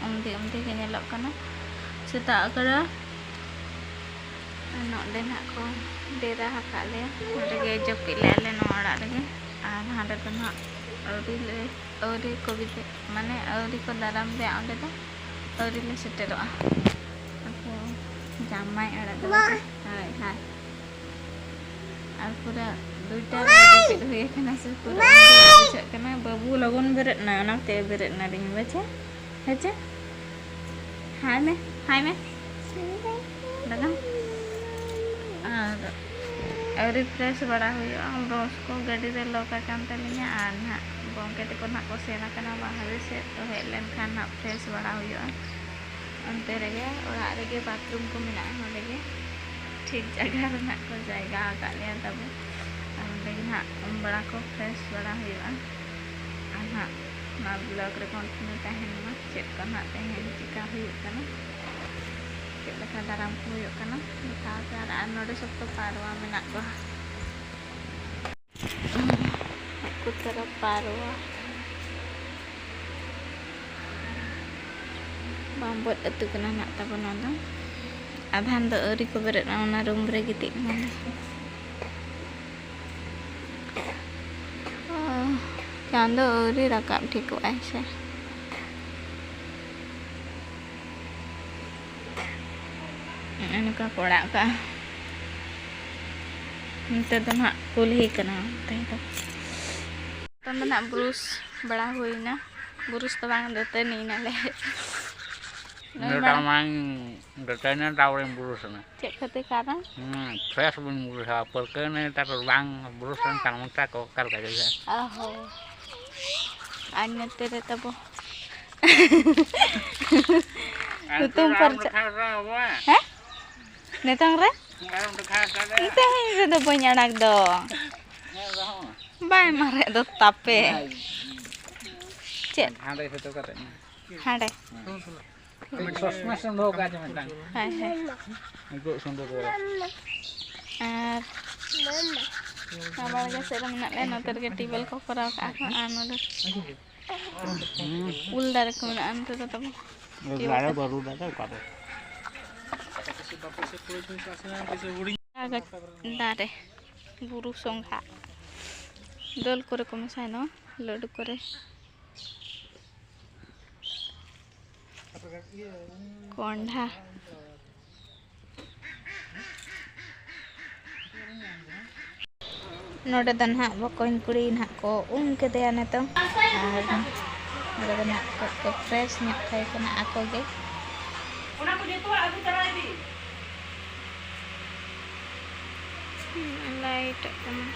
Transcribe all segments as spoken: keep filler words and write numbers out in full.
ᱩᱢᱫᱤ ᱩᱢᱫᱤ ᱜᱮ ᱧᱮᱞᱚᱜ ᱠᱟᱱᱟ᱾ ᱥᱮᱛᱟᱜ ᱟᱠᱟᱱᱟ᱾ ᱱᱚᱰᱮ ᱱᱟᱦᱟᱜ ᱠᱚ ᱰᱮᱨᱟ ᱟᱠᱟᱫ ᱞᱮᱭᱟ᱾ ᱱᱚᱰᱮ ᱜᱮ ᱡᱟᱹᱯᱤᱫ ᱞᱮᱜᱼᱟ ᱞᱮ, ᱱᱚᱣᱟ ᱚᱲᱟᱜ ᱨᱮᱜᱮ᱾ ᱟᱨ ᱦᱟᱸᱰᱮ ᱫᱚ ᱱᱟᱦᱟᱜ ᱟᱹᱣᱨᱤ ᱞᱮ, ᱟᱹᱣᱨᱤ ᱠᱚ ᱵᱤᱫᱟᱹ-, ᱢᱟᱱᱮ ᱟᱹᱣᱨᱤ ᱠᱚ ᱫᱟᱨᱟᱢ ᱞᱮᱭᱟ, ᱚᱸᱰᱮ ᱫᱚ ᱟᱹᱣᱨᱤ ᱞᱮ ᱥᱮᱴᱮᱨᱚᱜᱼᱟ᱾ ᱟᱠᱚ ᱡᱟᱢᱟᱭ ᱚᱲᱟᱜ ᱫᱚ᱾ ᱦᱳᱭ, ᱦᱳᱭ᱾ ᱟᱨ ᱯᱩᱨᱟᱹ ᱫᱩᱭᱴᱟ ᱨᱮ ᱡᱟᱹᱯᱤᱫ ᱦᱩᱭ ᱟᱠᱟᱱᱟ ᱥᱮ, ᱯᱩᱨᱟᱹ ᱩᱱᱫᱤᱱ ᱵᱩᱡᱷᱟᱹᱜ ᱠᱟᱱᱟ᱾ ᱵᱟᱹᱵᱩ ᱞᱚᱜᱚᱱ ᱵᱮᱨᱮᱫ ᱱᱟ, ᱚᱱᱟᱛᱮ ᱵᱮᱨᱮᱫ ᱱᱟᱞᱤᱧ᱾ ᱵᱟᱪᱷᱟ, ᱦᱮᱸᱪᱮ? ᱦᱟᱭ ᱢᱮ, ᱦᱟᱭ ᱢᱮ᱾ ᱞᱚᱜᱚᱱ᱾ ᱟᱨ ᱟᱹᱣᱨᱤ fresh ᱵᱟᱲᱟ ᱦᱩᱭᱩᱜᱼᱟ, ᱵᱨᱚᱥ ᱠᱚ ᱜᱟᱹᱰᱤ ᱨᱮ ᱞᱚᱠ ᱟᱠᱟᱱ ᱛᱟᱹᱞᱤᱧᱟ᱾ ᱟᱨ ᱱᱟᱦᱟᱜ ᱜᱚᱢᱠᱮ ᱛᱟᱠᱚ ᱱᱟᱦᱟᱜ ᱠᱚ ᱥᱮᱱ ᱟᱠᱟᱱᱟ ᱵᱟᱦᱨᱮ ᱥᱮᱫ, ᱛᱚ ᱦᱮᱡ ᱞᱮᱱᱠᱷᱟᱱ ᱱᱟᱦᱟᱜ fresh ᱵᱟᱲᱟ ᱦᱩᱭᱩᱜᱼᱟ᱾ ᱚᱱᱛᱮ ᱨᱮᱜᱮ ᱚᱲᱟᱜ ᱨᱮᱜᱮ bathroom ᱠᱚ ᱢᱮᱱᱟᱜᱼᱟ, ᱱᱚᱰᱮ ᱜᱮ ᱴᱷᱤᱠ ᱡᱟᱭᱜᱟ ᱨᱮ ᱱᱟᱦᱟᱜ ᱠᱚ ᱡᱟᱭᱜᱟ ᱟᱠᱟᱫ ᱞᱮᱭᱟ ᱛᱟᱵᱚ᱾ ᱟᱨ ᱚᱸᱰᱮ ᱜᱮ ᱱᱟᱦᱟᱜ ᱩᱢ ᱵᱟᱲᱟ ᱠᱚ, fresh ᱵᱟᱲᱟ ᱦᱩᱭᱩᱜᱼᱟ᱾ ᱟᱨ ᱱᱟᱦᱟᱜ ᱱᱚᱣᱟ vlog ᱨᱮ continue ᱛᱟᱦᱮᱱ ᱢᱟ, ᱪᱮᱫ ᱠᱚ ᱱᱟᱦᱟᱜ ᱛᱮᱦᱮᱧ ᱪᱮᱠᱟ ᱦᱩᱭᱩᱜ ᱠᱟᱱᱟ, ᱪᱮᱫ ᱞᱮᱠᱟ ᱫᱟᱨᱟᱢ ᱠᱚ ᱦᱩᱭᱩᱜ ᱠᱟᱱᱟ, ᱫᱮᱠᱷᱟᱣ ᱯᱮ᱾ ᱟᱨ, ᱟᱨ ᱱᱚᱰᱮ ᱥᱚᱠᱛᱚ ᱯᱟᱨᱣᱟ ᱢᱮᱱᱟᱜ ᱠᱚᱣᱟ᱾ ᱩᱱᱠᱩ ᱛᱟᱨᱟ ᱯᱟᱨᱣᱟ᱾ ᱵᱟᱢᱵᱚᱫ ᱟᱹᱛᱩ ᱠᱟᱱᱟ ᱱᱟᱜ ᱛᱟᱵᱚᱱ ᱱᱚᱣᱟ ᱫᱚ᱾ ᱟᱫᱷᱟᱱ ᱫᱚ ᱟᱹᱣᱨᱤ ᱠᱚ ᱵᱮᱨᱮᱫᱼᱟ, ᱚᱱᱟ room ᱨᱮ ᱜᱤᱛᱤᱡ ᱠᱟᱱᱟ᱾ ᱚ, ᱪᱟᱸᱫᱚ ᱟᱹᱣᱨᱤ ᱨᱟᱠᱟᱵ ᱴᱷᱤᱠᱚᱜ ᱟᱭ ᱥᱮ᱾ ᱱᱚᱜᱼᱚ ᱱᱚᱝᱠᱟ ᱠᱚ ᱚᱲᱟᱜ ᱠᱟᱜᱼᱟ᱾ ᱱᱚᱛᱮ ᱫᱚ ᱱᱟᱦᱟᱜ ᱠᱩᱞᱦᱤ ᱠᱟᱱᱟ, ᱱᱚᱛᱮ ᱫᱚ᱾ ᱱᱤᱛᱚᱝ ᱫᱚ ᱱᱟᱦᱟᱜ brush ᱵᱟᱲᱟ ᱦᱩᱭᱱᱟ᱾ Brush ᱫᱚ ᱵᱟᱝ, ᱫᱟᱹᱛᱟᱹᱱᱤᱭᱮᱱᱟᱞᱮ᱾ ᱱᱩᱭ ᱱᱚᱰᱮ ᱢᱟ ᱢᱟᱧ ᱫᱟᱹᱛᱟᱹᱱᱤ ᱛᱟᱨᱯᱚᱨᱮᱧ brush ᱮᱱᱟ᱾ ᱪᱮᱫ ᱠᱷᱟᱹᱛᱤᱨ ᱠᱟᱨᱚᱱ? ᱦᱩᱸ, fresh ᱵᱟᱹᱧ brush ᱟ, ᱯᱟᱹᱨᱠᱟᱹᱣ ᱮᱱᱟᱹᱧ, ᱛᱟᱨᱯᱚᱨ ᱵᱟᱝ brush ᱞᱮᱱᱠᱷᱟᱱ ᱢᱚᱪᱟ ᱠᱚ ᱚᱠᱟ ᱞᱮᱠᱟ ᱵᱩᱡᱷᱟᱹᱜᱼᱟ? ᱚ ᱦᱚᱸ᱾ ᱟᱨ ᱱᱚᱛᱮ ᱨᱮ ᱛᱟᱵᱚ ᱟᱨ ᱦᱩᱛᱩᱢ ᱱᱤᱛᱚᱜ ᱟᱨ ᱯᱷᱟᱨᱪᱟ᱾ ᱫᱮᱠᱷᱟᱣ ᱫᱚ ᱟᱵᱚᱣᱟᱜ᱾ ᱦᱮᱸ? ᱱᱤᱛᱚᱝ ᱨᱮ? ᱟᱨ ᱫᱮᱠᱷᱟᱣ ᱫᱚ᱾ ᱛᱮᱦᱮᱧ ᱨᱮᱫᱚ ᱵᱟᱹᱧ ᱟᱲᱟᱜ ᱫᱚ᱾ ᱦᱮᱸ, ᱨᱮᱦᱚᱸ᱾ ᱵᱟᱭ ᱢᱟᱨᱮ ᱫᱚ ᱛᱟᱯᱮ᱾ ᱵᱟᱭ᱾ ᱪᱮᱫ? ᱦᱟᱸᱰᱮ ᱯᱷᱳᱴᱳ ᱠᱟᱛᱮ ᱢᱮ᱾ ᱦᱟᱸᱰᱮ᱾ ᱦᱮᱸ᱾ ᱢᱤᱫ ᱪᱚᱥᱢᱟ ᱥᱮ ᱫᱚᱦᱚ ᱠᱟᱜᱼᱟ ᱡᱮ ᱢᱤᱫᱴᱟᱝ᱾ ᱦᱳᱭ, ᱦᱳᱭ᱾ ᱱᱤᱛᱚᱜ ᱥᱩᱱᱫᱚᱨ ᱵᱟᱵᱟ᱾ ᱟᱨ ᱱᱚᱣᱟ ᱵᱟᱲᱜᱮ ᱥᱮᱫ ᱨᱮ ᱢᱮᱱᱟᱜ ᱞᱮᱭᱟ, ᱱᱚᱛᱮ ᱨᱮᱜᱮ ᱴᱤᱭᱩᱵᱽᱣᱮᱞ ᱠᱚ ᱠᱚᱨᱟᱣ ᱠᱟᱜᱼᱟ ᱠᱚ᱾ ᱟᱨ ᱱᱚᱰᱮ ᱩᱞ ᱫᱟᱨᱮ ᱠᱚ ᱢᱮᱱᱟᱜᱼᱟ ᱱᱚᱛᱮ ᱫᱚ ᱛᱟᱵᱚ᱾ ᱫᱟᱨᱮ ᱵᱟᱹᱨᱩ ᱫᱟᱨᱮ ᱚᱠᱟ ᱨᱮ? ᱫᱟᱨᱮ, ᱵᱩᱨᱩ ᱥᱚᱸᱜᱷᱟ, ᱫᱟᱹᱞ ᱠᱚᱨᱮ ᱠᱚ ᱢᱮᱥᱟᱭ ᱱᱚᱣᱟ ᱞᱟᱹᱰᱩ ᱠᱚᱨᱮ᱾ ᱠᱚᱸᱰᱷᱟ᱾ ᱱᱚᱰᱮ ᱫᱚ ᱱᱟᱦᱟᱜ ᱵᱚᱠᱚᱧ ᱠᱩᱲᱤ ᱱᱟᱦᱟᱜ ᱠᱚ ᱩᱢ ᱠᱮᱫᱮᱭᱟ ᱱᱤᱛᱚᱝ᱾ ᱟᱨ ᱱᱚᱰᱮ ᱫᱚ ᱱᱟᱦᱟᱜ ᱠᱚ, ᱠᱚ ᱯᱷᱨᱮᱥ ᱧᱚᱜ ᱠᱟᱭ ᱠᱟᱱᱟ ᱟᱠᱚ ᱜᱮ᱾ ᱚᱱᱟ ᱠᱚ ᱡᱚᱛᱚᱣᱟᱜ ᱟᱹᱜᱩ ᱛᱟᱨᱟᱭ ᱵᱤᱱ᱾ ᱞᱟᱭᱤᱴᱚᱜ ᱠᱟᱱᱟ᱾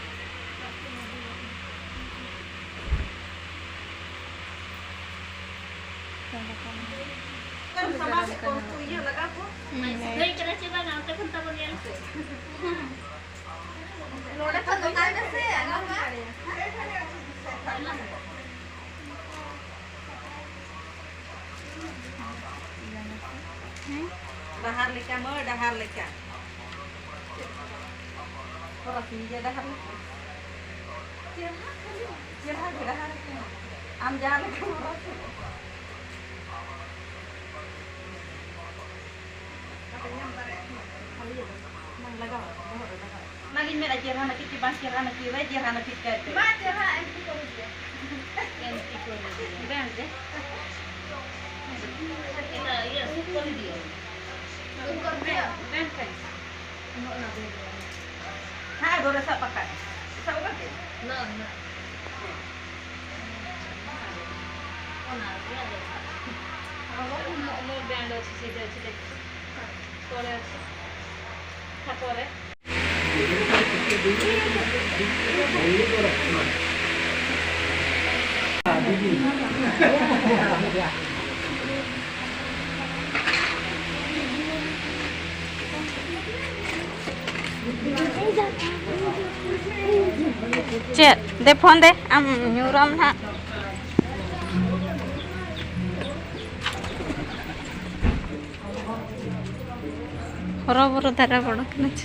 ᱱᱚᱰᱮ ᱠᱷᱚᱱ ᱫᱚ ᱵᱟᱝ ᱢᱮᱥᱮ, ᱟᱞᱚ ᱵᱟᱝ᱾ ᱰᱟᱦᱟᱨ ᱞᱮᱠᱟ ᱢᱟᱹᱭ, ᱰᱟᱦᱟᱨ ᱞᱮᱠᱟ᱾ ᱦᱚᱨᱚᱥᱤᱧ ᱜᱮ ᱰᱟᱦᱟᱨ ᱞᱮᱠᱟ᱾ ᱪᱮᱦᱨᱟ ᱠᱷᱟᱹᱞᱤ, ᱪᱮᱦᱨᱟ ᱜᱮ ᱰᱟᱦᱟᱨ ᱞᱮᱠᱟ᱾ ᱟᱢ ᱡᱟᱦᱟᱸ ᱞᱮᱠᱟᱢ ᱦᱚᱨᱚᱥᱚᱜᱼᱟ᱾ ᱚᱱᱟᱜᱤᱧ ᱢᱮᱱᱟ, ᱪᱮᱦᱨᱟ ᱱᱟᱹᱠᱤᱡ ᱪᱮ ᱵᱟᱝ ᱪᱮᱦᱨᱟ ᱱᱟᱹᱠᱤᱡ ᱨᱮ, ᱪᱮᱦᱨᱟ ᱱᱟᱹᱠᱤᱡ ᱠᱟᱭᱛᱮ᱾ ᱵᱟᱝ ᱪᱮᱦᱨᱟ, ᱮᱱᱴᱤ ᱠᱚᱨᱮ ᱜᱮᱭᱟ᱾ ᱮᱱᱴᱤ ᱠᱚᱨᱮ ᱜᱮᱭᱟ᱾ ᱵᱮᱱ ᱨᱮ᱾ ᱤᱭᱟᱹ, ᱥᱩᱫ ᱠᱚ ᱤᱫᱤᱭᱟ᱾ ᱥᱩᱫ ᱠᱚ ᱤᱫᱤᱭᱟ᱾ ᱵᱮᱱ, ᱵᱮᱱ ᱠᱷᱟᱱ᱾ ᱦᱮᱸ, ᱫᱚᱨᱮ ᱥᱟᱵ ᱯᱟᱠᱟ᱾ ᱥᱟᱵ ᱠᱟᱛᱮ᱾ ᱱᱚ, ᱱᱚ᱾ ᱚᱱᱟ ᱜᱮ ᱟᱫᱚ ᱥᱟᱵ᱾ ᱚᱱᱟ ᱵᱮᱱ ᱫᱚ ᱥᱤᱫᱷᱟᱹ, ᱥᱤᱫᱷᱟᱹ᱾ ᱯᱚᱨᱮ ᱴᱷᱟᱠᱚᱨᱮ᱾ ᱪᱮᱫ? ᱫᱮ, ᱯᱷᱳᱱ ᱫᱮ, ᱟᱢ ᱧᱩᱨᱟᱢ ᱱᱟᱦᱟᱜ᱾ ᱦᱚᱨᱚᱵᱚᱨᱚ ᱫᱷᱟᱨᱟ ᱵᱚᱲᱚ ᱠᱟᱱᱟ ᱪᱮ?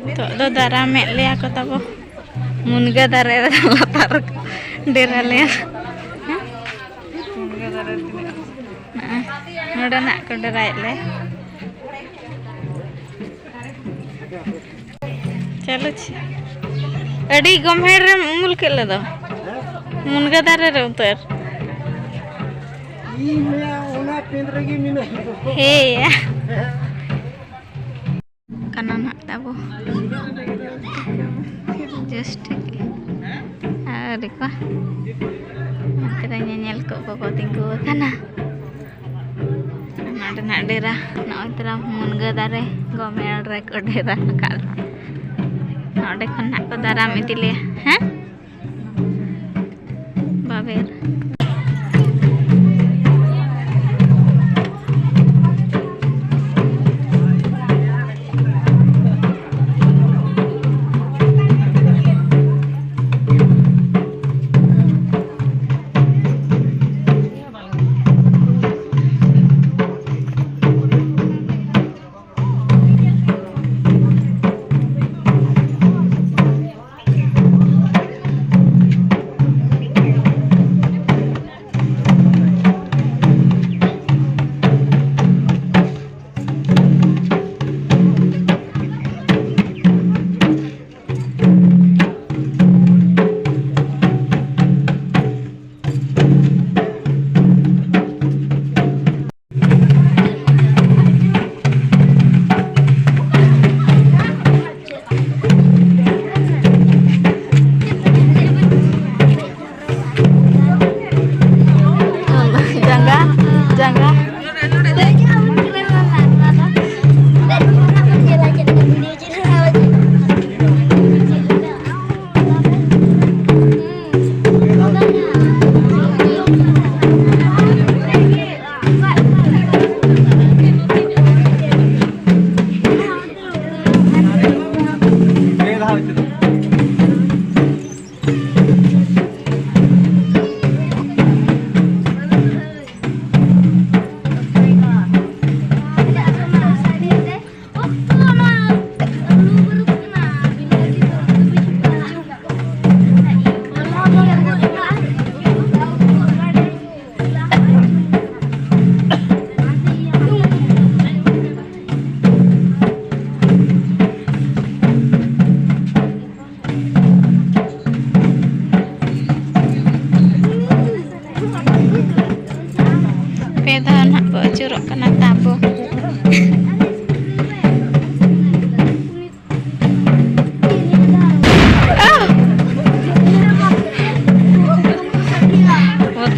ᱱᱤᱛᱚᱜ ᱫᱚ ᱫᱟᱨᱟᱢᱮᱫ ᱞᱮᱭᱟ ᱠᱚ ᱛᱟᱵᱚ ᱢᱩᱱᱜᱟᱹ ᱫᱟᱨᱮ ᱨᱮ ᱞᱟᱛᱟᱨ ᱨᱮᱠᱚ ᱰᱮᱨᱟ ᱞᱮᱭᱟ᱾ ᱱᱚᱰᱮ ᱱᱟᱜ ᱠᱚ ᱰᱮᱨᱟᱭᱮᱫ ᱞᱮᱭᱟ᱾ ᱪᱚᱞᱚ ᱪᱷᱤ᱾ ᱟᱹᱰᱤ ᱜᱚᱢᱦᱮᱲ ᱨᱮᱢ ᱩᱢᱩᱞ ᱠᱮᱫ ᱞᱮᱫᱚ᱾ ᱢᱩᱱᱜᱟᱹ ᱫᱟᱨᱮ ᱨᱮ ᱩᱛᱟᱹᱨ᱾ ᱤᱧ ᱢᱮᱭᱟ ᱚᱱᱟ ᱯᱤᱸᱰ ᱨᱮᱜᱮ ᱢᱮᱱᱟᱹᱧ᱾ ᱦᱮᱸᱭᱟ᱾ ᱠᱟᱱᱟ ᱱᱟᱦᱟᱜ ᱛᱟᱵᱚ᱾ ᱡᱟᱥᱴ ᱜᱮ᱾ ᱟᱹᱣᱨᱤ ᱠᱚ᱾ ᱱᱚᱛᱮ ᱨᱮ ᱧᱮᱧᱮᱞ ᱠᱚ ᱠᱚᱠᱚ ᱛᱤᱸᱜᱩ ᱟᱠᱟᱱᱟ᱾ ᱱᱚᱰᱮᱱᱟᱜ ᱰᱮᱨᱟ, ᱱᱚᱜᱼᱚᱭ ᱛᱚᱨᱟ ᱢᱩᱱᱜᱟᱹ ᱫᱟᱨᱮ ᱜᱚᱢᱮᱲ ᱨᱮᱠᱚ ᱰᱮᱨᱟ ᱟᱠᱟᱫ᱾ ᱱᱚᱰᱮ ᱠᱷᱚᱱ ᱱᱟᱜ ᱠᱚ ᱫᱟᱨᱟᱢ ᱤᱫᱤ ᱞᱮᱭᱟ᱾ ᱦᱮᱸ? ᱵᱟᱵᱮᱨ᱾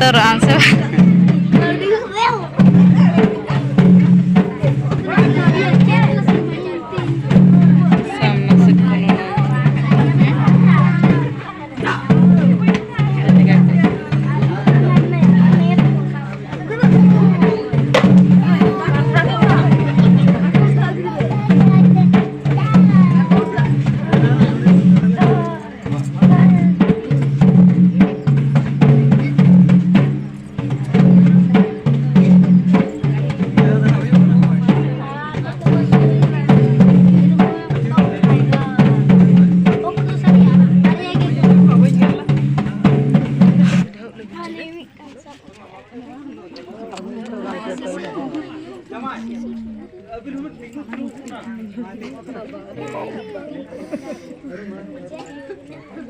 ᱵᱚᱛᱚᱨᱚᱜ ᱟᱢ ᱥᱮ ᱵᱟᱝ? ᱥᱟᱢᱱᱟ ᱥᱮᱫ ᱠᱷᱚᱱ᱾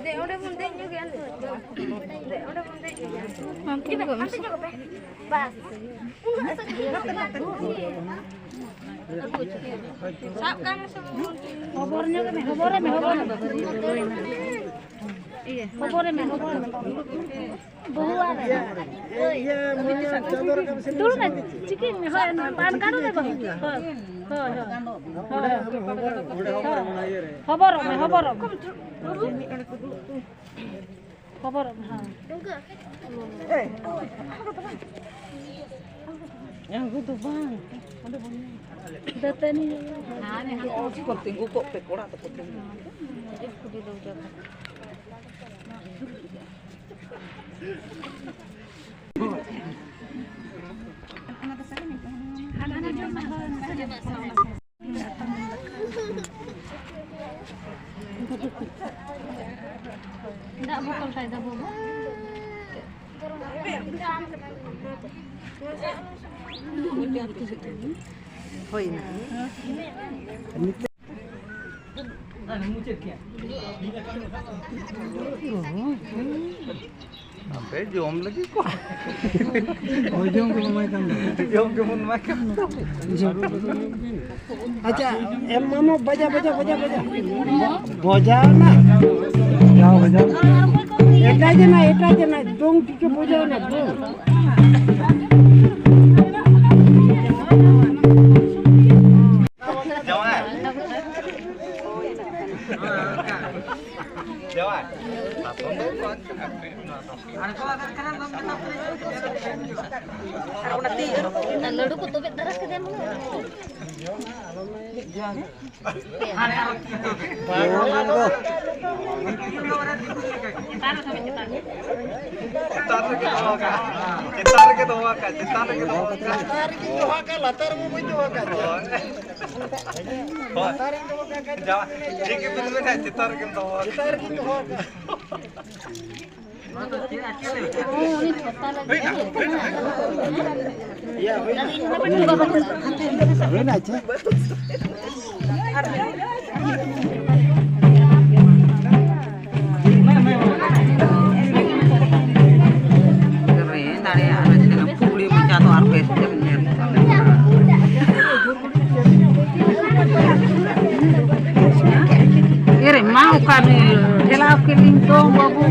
ᱫᱮ, ᱚᱸᱰᱮ ᱵᱚᱱ ᱫᱮᱡ ᱧᱚᱜ ᱜᱮᱭᱟ ᱱᱤᱛᱚᱜ᱾ ᱫᱮ, ᱚᱸᱰᱮ ᱵᱚᱱ ᱫᱮᱡ ᱧᱚᱜ ᱜᱮᱭᱟ᱾ ᱵᱟᱝ ᱛᱤᱸᱜᱩ ᱠᱚᱜ ᱢᱮ᱾ ᱵᱟᱥ᱾ ᱥᱟᱵ ᱠᱟᱜ ᱢᱮᱥᱮ ᱵᱟᱹᱵᱩ᱾ ᱦᱚᱵᱚᱨ ᱧᱚᱜ ᱢᱮ, ᱦᱚᱵᱚᱨ ᱢᱮ, ᱦᱚᱵᱚᱨ ᱢᱮ᱾ ᱤᱭᱟᱹ, ᱦᱚᱵᱚᱨ ᱢᱮ, ᱦᱚᱵᱚᱨ ᱢᱮ᱾ ᱵᱟᱹᱦᱩ ᱟᱨ ᱤᱭᱟᱹ, ᱢᱟᱱᱮ ᱪᱟᱸᱫᱚ ᱨᱟᱠᱟᱵ ᱥᱮᱱ ᱫᱩᱲᱩᱵ ᱢᱮ, ᱪᱤᱠᱟᱹᱭ ᱢᱮ, ᱦᱳᱭ, ᱯᱟᱱ ᱠᱟᱨᱰ ᱢᱮ ᱵᱟᱹᱦᱩ᱾ ᱦᱳᱭ, ᱦᱳᱭ, ᱦᱳᱭ᱾ ᱚᱸᱰᱮ ᱦᱚᱵᱚᱨ, ᱚᱸᱰᱮ ᱦᱚᱵᱚᱨ ᱢᱮ, ᱚᱱᱟ ᱤᱭᱟᱹ ᱨᱮ᱾ ᱦᱚᱵᱚᱨᱚᱜ ᱢᱮ, ᱦᱚᱵᱚᱨᱚᱜ ᱢᱮ᱾ ᱦᱚᱵᱚᱨᱚᱜ ᱢᱮ, ᱦᱳᱭ᱾ ᱟᱹᱜᱩ ᱫᱚ ᱵᱟᱝ᱾ ᱫᱟᱹᱛᱟᱹᱱᱤ᱾ ᱠᱚ ᱛᱤᱸᱜᱩ ᱠᱚᱜ ᱯᱮ, ᱠᱚᱲᱟ ᱛᱟᱠᱚ ᱛᱤᱸᱜᱩ᱾ ᱫᱟᱜ ᱵᱳᱛᱚᱞ ᱛᱟᱭ ᱫᱟ ᱵᱟᱹᱵᱩ᱾ ᱦᱩᱭᱱᱟ᱾ ᱟᱯᱮ ᱡᱚᱢ ᱞᱟᱹᱜᱤᱫ ᱠᱚ᱾ ᱦᱳᱭ, ᱡᱚᱢ ᱜᱮᱵᱚᱱ ᱮᱢᱟᱭ ᱠᱟᱱ ᱫᱚ᱾ ᱡᱚᱢ ᱜᱮᱵᱚᱱ ᱮᱢᱟᱭ ᱠᱟᱱ ᱫᱚ᱾ ᱟᱪᱪᱷᱟ, ᱮᱢ ᱢᱟᱢᱚ, ᱵᱟᱡᱟ, ᱵᱟᱡᱟ, ᱵᱟᱡᱟ, ᱵᱟᱡᱟ᱾ ᱵᱚᱡᱟ ᱱᱟ᱾ ᱡᱟᱣ ᱵᱟᱡᱟ᱾ ᱮᱴᱟᱜ ᱡᱮᱱᱟ, ᱮᱴᱟᱜ ᱡᱮᱱᱟ, ᱫᱚᱝ ᱴᱷᱤᱠᱮ ᱵᱩᱡᱷᱟᱹᱣ ᱱᱟ, ᱫᱚᱝ᱾ ᱞᱟᱹᱰᱩ ᱠᱚ ᱛᱚᱵᱮ ᱫᱟᱨᱟ ᱠᱮᱫᱮ ᱢᱮ᱾ ᱪᱮᱛᱟᱱ ᱨᱮᱜᱮ ᱫᱚᱦᱚ ᱠᱟᱜ, ᱪᱮᱛᱟᱱ ᱨᱮᱜᱮ ᱫᱚᱦᱚ ᱠᱟᱜ, ᱪᱮᱛᱟᱱ ᱨᱮᱜᱮ ᱫᱚᱦᱚ ᱠᱟᱜ᱾ ᱞᱟᱛᱟᱨ ᱨᱮᱜᱮᱧ ᱫᱚᱦᱚ ᱠᱟᱜ, ᱞᱟᱛᱟᱨ ᱨᱮᱢᱟ ᱵᱟᱹᱧ ᱫᱚᱦᱚ ᱠᱟᱜ᱾ ᱦᱳᱭ᱾ ᱦᱳᱭ᱾ ᱡᱟᱶᱟᱭ, ᱴᱷᱤᱠ ᱜᱮ ᱵᱤᱱ ᱢᱮᱱᱟ, ᱪᱮᱛᱟᱱ ᱨᱮᱜᱮᱢ ᱫᱚᱦᱚ ᱠᱟᱜ᱾ ᱪᱮᱛᱟᱱ ᱨᱮᱜᱮᱧ ᱫᱚᱦᱚ ᱠᱟᱜ᱾ ᱨᱮ ᱫᱟᱲᱮᱭᱟᱜᱼᱟ, ᱱᱟᱥᱮᱱᱟᱜ ᱯᱩᱠᱲᱤ ᱢᱚᱪᱟ ᱫᱚ ᱟᱨ ᱵᱮᱥ ᱛᱮᱢ ᱧᱮᱞ ᱠᱚᱣᱟ᱾ ᱮᱨᱮ ᱢᱟ, ᱚᱠᱟ ᱨᱮ ᱴᱷᱮᱞᱟᱣ ᱠᱮᱫ ᱞᱤᱧ ᱫᱚ ᱵᱟᱹᱵᱩ᱾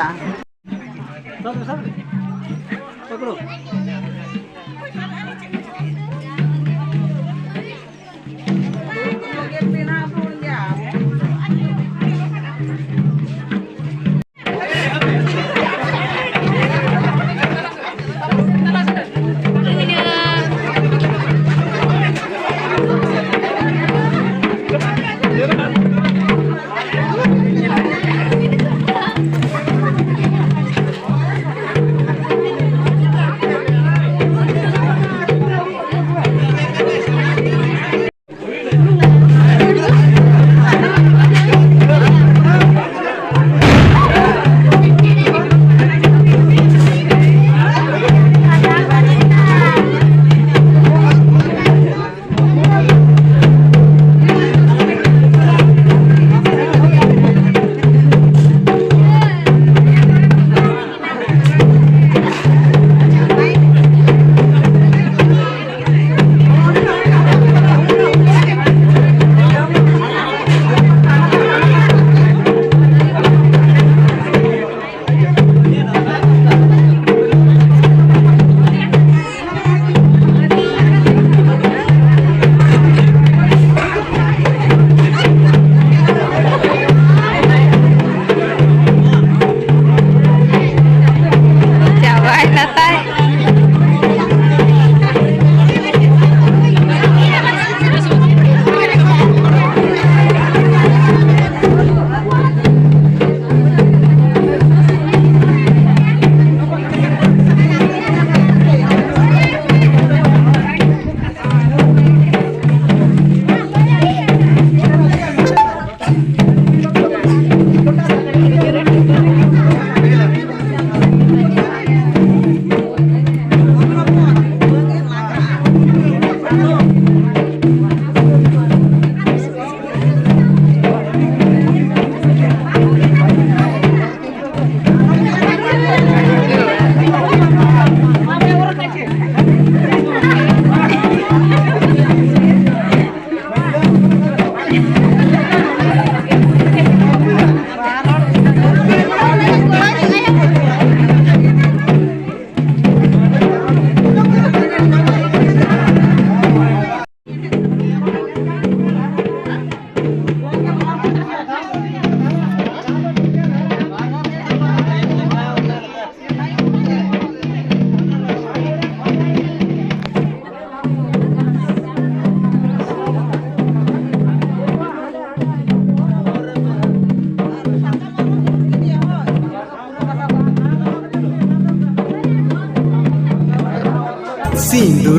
ᱥᱟᱵ ᱨᱮ, ᱥᱟᱵ ᱨᱮ᱾ ᱯᱟᱠᱲᱳ᱾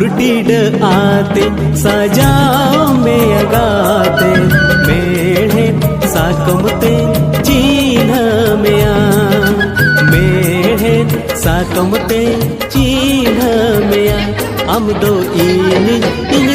ᱨᱩᱴᱤᱰᱟᱹ ᱟᱛᱮ ᱥᱟᱡᱟᱣ ᱢᱮᱭᱟ ᱜᱟᱛᱮ, ᱢᱮᱲᱦᱮᱫ ᱥᱟᱠᱚᱢ ᱛᱮ ᱪᱤᱱᱦᱟᱹ ᱢᱮᱭᱟ, ᱢᱮᱲᱦᱮᱫ ᱥᱟᱠᱚᱢ ᱛᱮ ᱪᱤᱱᱦᱟᱹ ᱢᱮᱭᱟ᱾ ᱟᱢ ᱫᱚ ᱤᱧ, ᱤᱧ